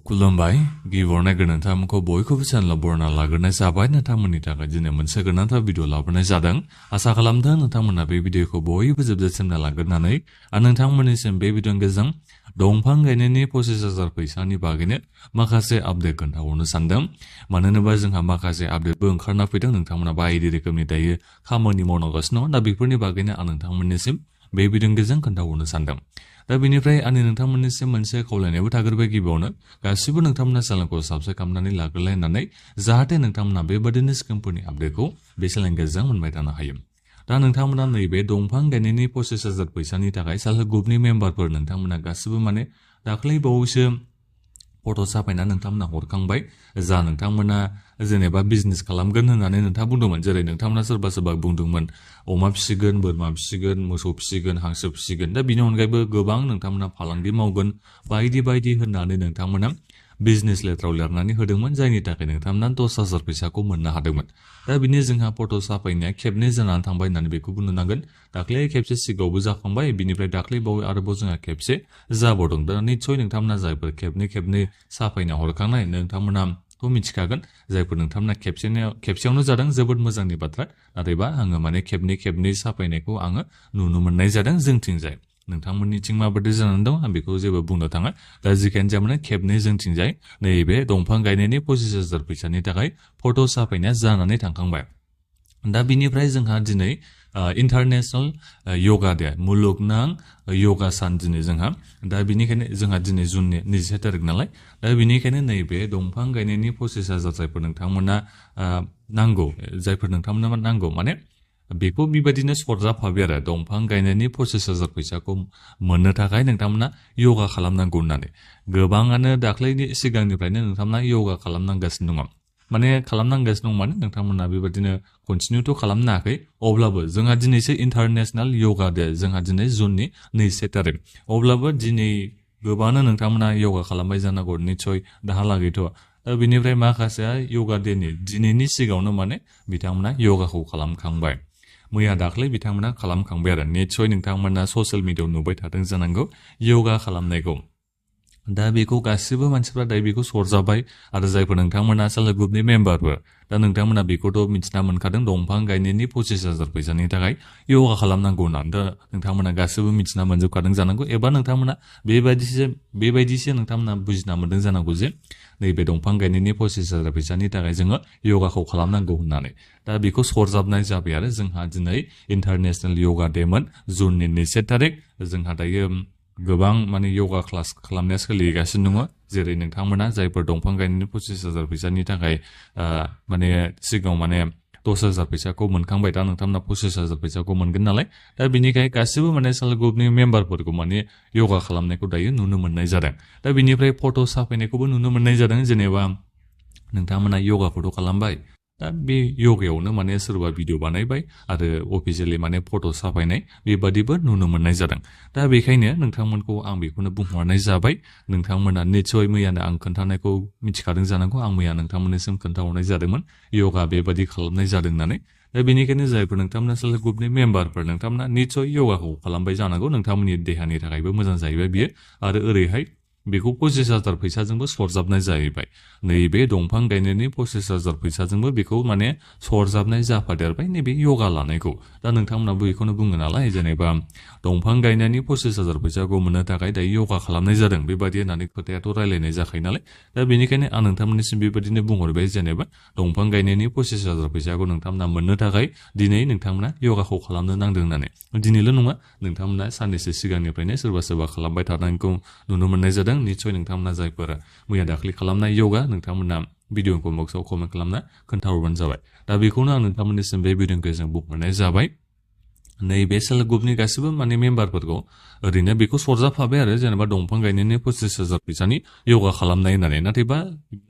खुलुमबाय गिबियावनो नोंथांमोनखौ बयखौबो चेनेलाव बरायना लाग्रोनाय जाबाय नोंथांमोननि थाखाय दिनै मोनसे गोनांथार भिडिअ लाबोनाय जादों आसा खालामदों नोंथांमोना बे भिडिअखौ बयबो जोबजासिम लाग्रोनानै आरो नोंथांमोननिसिम बे भिडिअनि गेजेरजों दंफां गायनायनि 25,000 फैसानि बागैनो माखासे आपडेट खोन्थाहरनो सानदों मानो होनोबा जोंहा माखासे आपडेटबो ओंखारना फैदों नोंथांमोना बायदि रोखोमनि दायो खामानि मावनांगासिनो दं दा बेफोरनि बागैनो आं नोंथांमोननिसिम बे भिडिअनि गेजेरजों खोन्थाहरनो सानदों दा बेनिफ्राय आंनि नोंथांमोननिसिम मोनसे खावलायनायबो थाग्रोबाय गिबियावनो गासिबो नोंथांमोना चेनेलखौ साबस्क्राइब खालामनानै लाग्रोलायनानै जाहाथे नोंथांमोना बेबादिनो स्किमफोरनि आपडेटखौ बे चेनेलनि गेजेरजों मोनबाय थानो हायो दा नोंथांमोना नैबे दंफां गायनायनि 25,000 फैसानि थाखाय सेल्फ हेल्प ग्रुपनि मेम्बारफोर नोंथांमोना गासिबो माने दाख्लै बावैसो फट' साफायना नोंथांमोना हरखांबाय जा नोंथांमोना जेनेबा बिजनेस खालामगोन होननानै नोंथाङा बुंदोंमोन जेरै नोंथांमोना सोरबा बुंदोंमोन अमा फिसिगोन बोरमा फिसिगोन मोसौ फिसिगोन हांसो फिसिगोन दा बिनि अनगायैबो गोबां नोंथांमोना फालांगि मावगोन बायदि होननानै नोंथांमोना बिजनेस लेटाराव लिरनानै होदोंमोन जायनि थाखाय नोंथांमोना 10,000 फैसाखौ मोननो हादोंमोन दा बिनि जोंहा फट' साफायनाया खेबनै जानानै थांबाय होननानै बेखौ बुंनो नांगोन दाख्लै खेबसे सिगाङावबो जाखांबाय बिनिफ्राय दाख्लै बावै आरोबाव जोंहा खेबसे जाबावदों दा निस्सय नोंथांमोना जायफोर खेबनै साफायना हरखांनाय नोंथांमोनाखौ मिथिखागोन जायफोर नोंथांमोना खेबसेयावनो जादों जोबोद मोजांनि बाथ्रा नाथायबा आङो माने खेबनै साफायनायखौ आङो नुनो मोननाय जादों जोंथिंजाय नोंथांमोननिथिं माबायदि जानानै दं आं बेखौ जेबो बुंनो थाङा दा जिखियानो जाया माने खेबनै जोंथिंजाय नैबे दंफां गायनायनि 25,000 फैसानि थाखाय फट' साफायनाया जानानै थांखांबाय दा बिनिफ्राय जोंहा दिनै इन्टारनेशनेल योगा डे मुलुगनां योगा सान दिनै जोंहा दा बिनिखायनो जोंहा दिनै जुननि 27 तारिख नालाय दा बिनिखायनो नैबे दंफां गायनायनि 25,000 जायफोर नोंथांमोना नांगौ माने बेखौ बेबायदिनो सरजाफाबाय आरो दंफां गायनायनि 25,000 फैसाखौ मोननो थाखाय नोंथांमोना योगा खालामनांगौ होननानै गोबाङानो दाख्लैनि सिगांनिफ्रायनो नोंथांमोना योगा खालामनांगासिनो दङ माने खालामनांगासिनो दं माने नोंथांमोना बेबायदिनो कन्टिनिउथ' खालामनो हायाखै अब्लाबो जोंहा दिनैसो इन्टारनेशनेल योगा डे जोंहा दिनै जुननि 27 तारिख अब्लाबो दिनै गोबाङानो नोंथांमोना योगा खालामबाय जानांगौ निस्सय दाहालागैथ' दा बिनिफ्राय माखासेया योगा डेनि दिनैनि सिगाङावनो माने बिथांमोना योगाखौ खालामखांबाय मैया दाख्लै बिथांमोना खालामखांबाय आरो निस्सय नोंथांमोना ससियेल मिडियायाव नुबाय थादों जानांगौ योगा खालामनायखौ दा बेखौ गासिबो मानसिफ्रा दायो बेखौ सरजाबाय आरो जायफोर नोंथांमोना सेल्फ हेल्प ग्रुपनि मेम्बारफोर दा नोंथांमोना बेखौथ' मिथिना मोनखादों दंफां गायनायनि 25,000 फैसानि थाखाय योगा खालामनांगौ होननानै दा नोंथांमोना गासिबो मिथिना मोनजोबखादों जानांगौ एबा नोंथांमोना बेबायदिसो नोंथांमोना बुजिना मोनदों जानांगौ जे नैबे दंफां गायनायनि 25,000 फैसानि थाखाय जोङो योगाखौ खालामनांगौ होननानै दा बेखौ सरजाबनाय जाबाय आरो जोंहा दिनै इन्टारनेशनेल योगा डेमोन जुननि 27 तारिख जोंहा दायो गोबां माने योगा क्लास खालामनाया सोलिगासिनो दङ जेरै नोंथांमोना जायफोर दंफां गायनायनि 25,000 फैसानि थाखाय माने सिगाङाव माने 10,000 फैसाखौ मोनखांबाय दा नोंथांमोना 25,000 फैसाखौ मोनगोन नालाय दा बिनिखाय गासिबो माने सेल्फ हेल्प ग्रुपनि मेम्बारफोरखौ माने योगा खालामनायखौ दायो नुनो मोननाय जादों दा बिनिफ्राय फट' साफायनायखौबो नुनो मोननाय जादों जेनेबा नोंथांमोना योगा फट' खालामबाय दा बे योगायावनो माने सोरबा भिडिअ बानायबाय आरो अफिसियेलि माने फट' साफायनाय बेबादिबो नुनो मोननाय जादों दा बेखायनो नोंथांमोनखौ आं बेखौनो बुंहरनाय जाबाय नोंथांमोना निस्सय मैयानो आं खोन्थानायखौ मिथिखादों जानांगौ आं मैया नोंथांमोननिसिम खोन्थाहरनाय जादोंमोन योगा बेबादि खालामनाय जादों होननानै दा बेनिखायनो जायफोर नोंथांमोना सेल्फ हेल्प ग्रुपनि मेम्बारफोर नोंथांमोना निस्सय योगाखौ खालामबाय जानांगौ नोंथांमोननि देहानि थाखायबो मोजां जाहैबाय बियो आरो ओरैहाय बेखौ 25,000 फैसाजोंबो सरजाबनाय जाहैबाय नैबे दंफां गायनायनि 25,000 फैसाजोंबो बेखौ माने सरजाबनाय जाफादेरबाय नैबे योगा लानायखौ दा नोंथांमोनाबो बेखौनो बुङो नालाय जेनेबा दंफां गायनायनि 25,000 फैसाखौ मोननो थाखाय दायो योगा खालामनाय जादों बेबादि होननानै खोथायाथ' रायलायनाय जाखायो नालाय दा बेनिखायनो आं नोंथांमोननिसिम बेबादिनो बुंहरबाय जेनेबा दंफां गायनायनि 25,000 फैसाखौ नोंथांमोना मोननो थाखाय दिनै नोंथांमोना योगाखौ खालामनो नांदों होननानै दिनैल' नङा नोंथांमोना साननैसो सिगांनिफ्रायनो सोरबा खालामबाय थानायखौ नुनो मोननाय जादों निस्सय नोंथांमोना जायफोर मैया दाख्लै खालामनाय योगा नोंथांमोना भिडिअ बक्सआव कमेन्ट खालामना खोन्थाहरबानो जाबाय दा बेखौनो आं नोंथांमोननिसिम बे भिडिअनि गेजेरजों बुंहरनाय जाबाय नैबे सेल्फ हेल्प ग्रुपनि गासिबो माने मेम्बारफोरखौ ओरैनो बेखौ सरजाफाबाय आरो जेनेबा दंफां गायनायनि 25,000 फैसानि योगा खालामनाय होननानै नाथायबा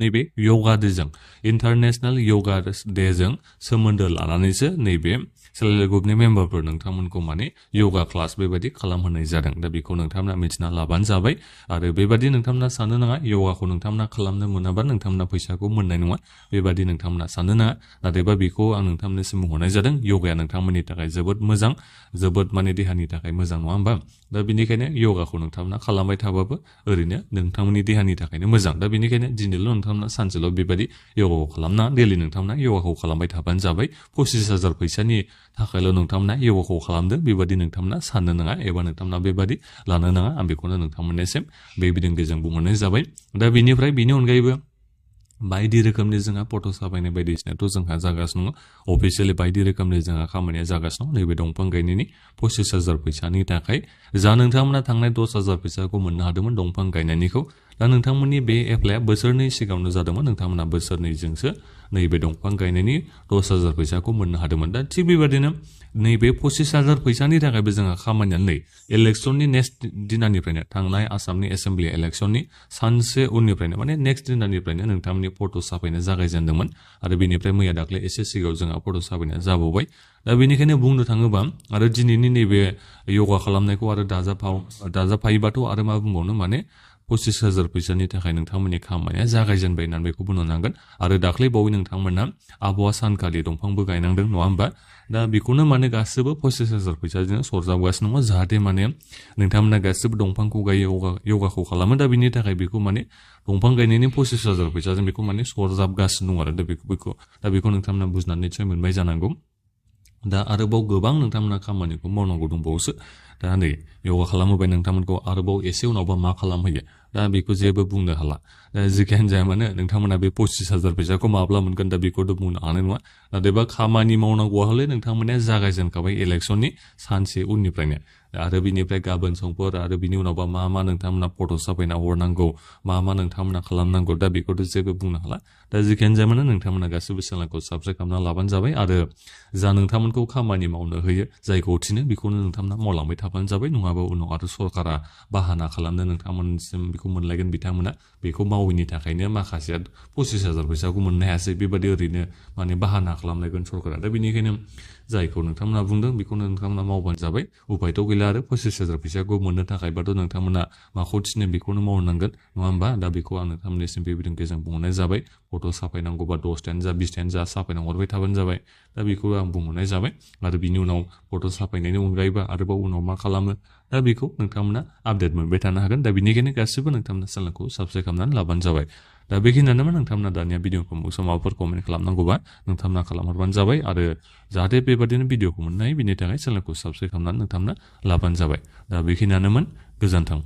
नैबे योगा डेजों इन्टारनेशनेल योगा डेजों सोमोन्दो लानानैसो नैबे सेल्फ हेल्प ग्रुपनि मेम्बारफोर नोंथांमोनखौ माने योगा क्लास बेबायदि खालामहोनाय जादों दा बेखौ नोंथांमोना मिथिना लाबानो जाबाय आरो बेबादि नोंथांमोना साननो नाङा योगाखौ नोंथांमोना खालामनो मोनाबा नोंथांमोना फैसाखौ मोननाय नङा बेबादि नोंथांमोना साननो नाङा नाथायबा बेखौ आं नोंथांमोननिसिम बुंहरनाय जादों योगाया नोंथांमोननि थाखाय जोबोद मोजां जोबोद माने देहानि थाखाय मोजां नङा होमबा दा बेनिखायनो योगाखौ नोंथांमोना खालामबाय थाबाबो ओरैनो नोंथांमोननि देहानि थाखायनो मोजां दा बेनिखायनो दिनैल' नोंथांमोना सानसेल' बेबायदि योगाखौ खालामना डेलि नोंथांमोना योगाखौ खालामबाय थाबानो जाबाय 25,000 फैसानि थाखायल' नोंथांमोना योगाखौ खालामदों बेबायदि नोंथांमोना साननो नाङा एबा नोंथांमोना बेबायदि लानो नाङा आं बेखौनो नोंथांमोननिसिम बे बिदिंगेजों बुंहरनाय जाबाय दा बेनि अनगायैबो बायदि रोखोमनि जोंहा फट' साफायनाय बायदिसिनाथ' जोंहा जागासिनो दङ अफिसियेलि बायदि रोखोमनि जोंहा खामानिया जागासिनो दं नैबे दंफां गायनायनि 25,000 फैसानि थाखाय जा नोंथांमोना थांनाय 10,000 फैसाखौ मोननो हादोंमोन दंफां गायनायनिखौ दा नोंथांमोननि बे एप्लाइआ बोसोरनै सिगाङावनो जादोंमोन नोंथांमोना बोसोरनैजोंसो नैबे दंफां गायनायनि 10,000 फैसाखौ मोननो हादोंमोन दा थिग बेबायदिनो नैबे 25,000 फैसानि थाखायबो जोंहा खामानिया नै इलेक्सननि नेक्स्ट दिनानिफ्रायनो थांनाय आसामनि एसेम्बलि इलेक्सननि सानसे उननिफ्रायनो माने नेक्स्ट दिनानिफ्रायनो नोंथांमोननि फट' साफायनो जागायजेनदोंमोन आरो बेनिफ्राय मैया दाख्लै एसे सिगाङाव जोंहा फट' साफायनाया जाबावबाय दा बेनिखायनो बुंनो थाङोबा आरो दिनैनि नैबे योगा खालामनायखौ आरो दाजाबफायोबाथ' आरो मा बुंबावनो माने 25,000 फैसानि थाखाय नोंथांमोननि खामानिया जागायजेनबाय होननानै बेखौ बुंनो नांगोन आरो दाख्लै बावै नोंथांमोना आबहावा सानखालि दंफांबो गायनांदों नङा होमबा दा बेखौनो माने गासिबो 25,000 फैसाजों सरजाबगासिनो दङ जाहाथे माने नोंथांमोना गासिबो दंफांखौ गायो योगाखौ खालामो दा बिनि थाखाय बेखौ माने दंफां गायनायनि 25,000 फैसाजों बेखौ माने सरजाबगासिनो दं आरो दा बेखौ नोंथांमोना बुजिनानै निसय मोनबाय जानांगौ दा आरोबाव गोबां नोंथांमोना खामानिखौ मावनांगौ दंबावोसो दा नै योगा खालामोबाय नोंथांमोनखौ आरोबाव एसे उनावबा मा खालामहोयो दा बेखौ जेबो बुंनो हाला दा जिखियानो जाया मानो नोंथांमोना बे 25,000 फैसाखौ माब्ला मोनगोन दा बेखौथ' बुंनो हानाय नङा नाथायबा खामानि मावनांगौआ हले नोंथांमोना जागायजेनखाबाय इलेक्सननि सानसे उननिफ्रायनो आरो बिनिफ्राय गाबोन समफोर आरो बिनि उनावबा मा नोंथांमोना फट' साफायना हरनांगौ मा नोंथांमोना खालामनांगौ दा बेखौथ' जेबो बुंनो हाला दा जिखियानो जाया मानो नोंथांमोना गासिबो चेनेलखौ साबस्क्राइब खालामना लाबानो जाबाय आरो जा नोंथांमोनखौ खामानि मावनो होयो जायखौ थिनो बेखौनो नोंथांमोना मावलांबाय थाबानो जाबाय नङाबा उनाव आरो सरकारा बाहाना खालामनो नोंथांमोनसिम बेखौ मोनलायगोन बिथांमोना बेखौ मावैनि थाखायनो माखासेया 25,000 फैसाखौ मोननो हायासै बेबायदि ओरैनो माने बाहाना खालामलायगोन सरकारा दा बेनिखायनो जायखौ नोंथांमोना बुंदों बेखौनो नोंथांमोना मावबानो जाबाय उपायथ' गैला आरो 25,000 फैसाखौ मोननो थाखायबाथ' नोंथांमोना माखौ थिनो बेखौनो मावनांगोन नङा होमबा दा बेखौ आं नोंथांमोननिसिम बेबायदिनो गेजेरजों बुंहरनाय जाबाय फट' साफायनांगौबा 10थायानो जा 20थायानो जा साफायना हरबाय थाबानो जाबाय दा बेखौ आं बुंहरनाय जाबाय आरो बिनि उनाव फट' साफायनायनि अनगायैबो आरोबाव उनाव मा खालामो दा बेखौ नोंथांमोना आपडेट मोनबाय थानो हागोन दा बेनिखायनो गासिबो नोंथांमोना चेनेलखौ साबस्क्राइब खालामनानै लाबानो जाबाय दा बेखिनियानोमोन नोंथांमोना दानिया भिडिअखौ माबाफोर कमेन्ट खालामनांगौबा नोंथांमोना खालामहरबानो जाबाय आरो जाहाथे बेबादिनो भिडिअखौ मोननो हायो बिनि थाखाय चेनेलखौ साबस्क्राइब खालामनानै नोंथांमोना लाबानो जाबाय दा बेखिनियानोमोन गोजोन्थों